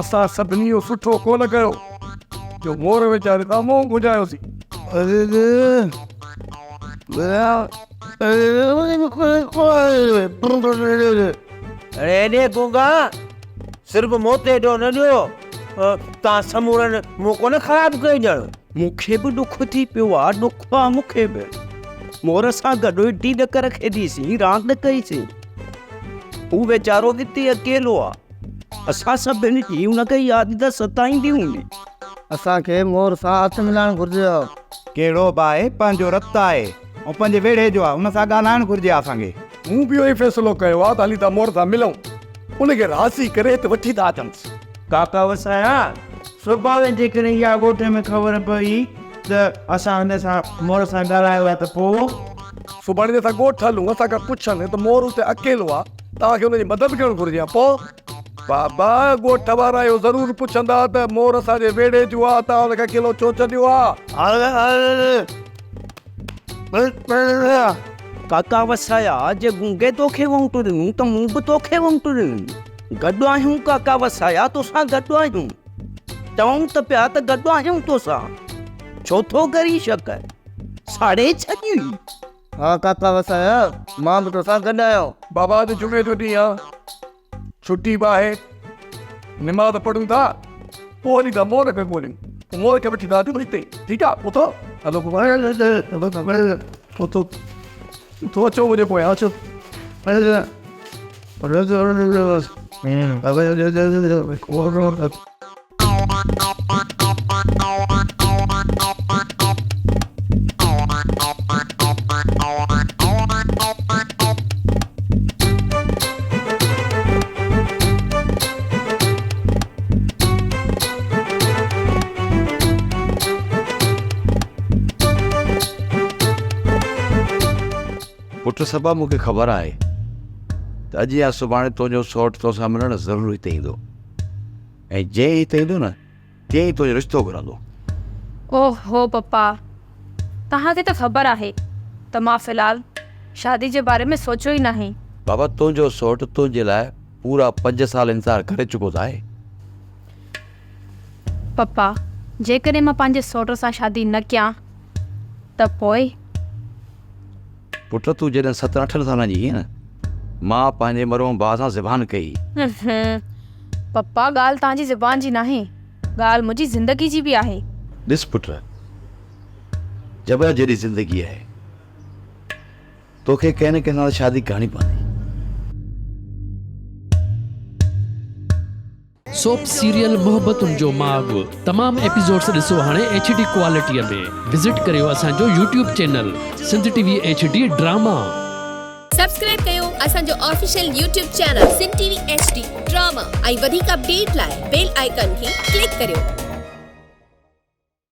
اسان سڀني اهو سٺو ڪونه ڪيو جو مور ويچاري سان منهن گهنجايوسين. اڙي ايڏي گونگا، صرف مون تي ڏوهه نه ڏيو، توهان سمورن منهن ڪونه خراب ڪئي ڄڻ. مون کي به ڏک ٿي پيو آ، ڏک آ مون کي به. مور سان گڏ اڊي ڏڪر کيڏيسين، راند ڪئيسين. هو ويچارو هتي اڪيلو آ. اسان سڀني جي ان کي ياد ته ستائيندي هوندي. اسان کي مور سان هٿ ملائڻ گهرجي ها. ڪهڙو به آهي، پنهنجو رت آهي ۽ پنهنجي ويڙهي جو آهي، ان سان ڳالهائڻ گهرجي ها اسان کي. مون به اهو ئي فيصلو ڪيو آ ته هلي ٿا مور سان ملون. ان کي راضي ڪري هت وٺي ٿا اچونس. ڪاڪا وسايا، سڀاڻي جيڪڏهن اها ڳوٺ ۾ خبر پئي ته اسان هن سان مور سان ڳالهايو آهي ته پوء؟ سڀاڻي جي اسان ڳوٺ هلون، اسان کان پڇن ته مور اتي اڪيلو آ، توهان کي ان جي مدد ڪرڻ گهرجي ها، پوء؟ بابا، ڳوٺ وارا اهو ضرور پڇندا ته مور اسان جي ويڙهي جو آ، توهان ان کي اڪيلو ڇو ڇڏيو آ؟ ڪاڪا وسايا، جي گونگي توکي وؤنٽ ڏنو ته مون به توکي وؤنٽ ڏنو. گڏ آهيون ڪاڪا وسايا، توسان گڏ آهيون. چئون ته پيا ته گڏ آهيون توسان. ڇو ٿو ڪرين شڪ؟ ساڙي ڇڏيئي. ها ڪاڪا وسايا، مان به توسان گڏ آهيان. بابا اڄ جمعي جو ڏينهن آ، ڇٽي به آهي، نماز پڙهون ٿا، پوء هلي ٿا مور کي ڳوليون، پوء مور کي وٺي ٿا اچون هتي، ٺيڪ آ اٿو هلو اٿو اٿو اچو منهنجي پويان اچو. پٽ صبا مون کي خبر آهي ته اڄ يا سڀاڻي تنهنجو سئوٽ توسان ملڻ ضرور هتي ايندو. ۽ جئين هتي ايندو نه تيئن ئي تنهنجو رشتو گهرندو. اوهو پپا توهان کي ته خبر آهي ته مان في الحال شادي جي باري ۾ سوچيو ئي ناهي. بابا تنهنجو سئوٽ تنهنجي لاء پورا پنج سال انتظار ڪري چڪو ته آهي. پپا جيڪڏهن مان پنهنجي سئوٽ سان شادي نه ڪيان ته پوء؟ پٽ تون جڏهن ستن اٺن سالن جي هئين نه مان پنهنجي مرحوم ڀاء سان زبان ڪئي. پپا ڳالهه توهان جي زبان جي ناهي، ڳالهه منهنجي زندگي جي به آهي. ڏس پٽ جبر جيڏي زندگي آهي، توکي ڪنهن نه ڪنهن سان ته شادي ڪرڻي پوندي. سوپ سيريل محبتن جو ماڳ تمام ايپيسوڊس ڏسو هاڻي ايڇ ڊي ڪوالٽي ۾ وزٽ ڪريو اسان جو YouTube channel Sindh T V H D drama. Subscribe ڪيو اسان جو official YouTube channel Sindh T V H D drama ۽ وڌيڪ اپڊيٽ لاء بيل آئيڪان کي ڪلڪ ڪريو.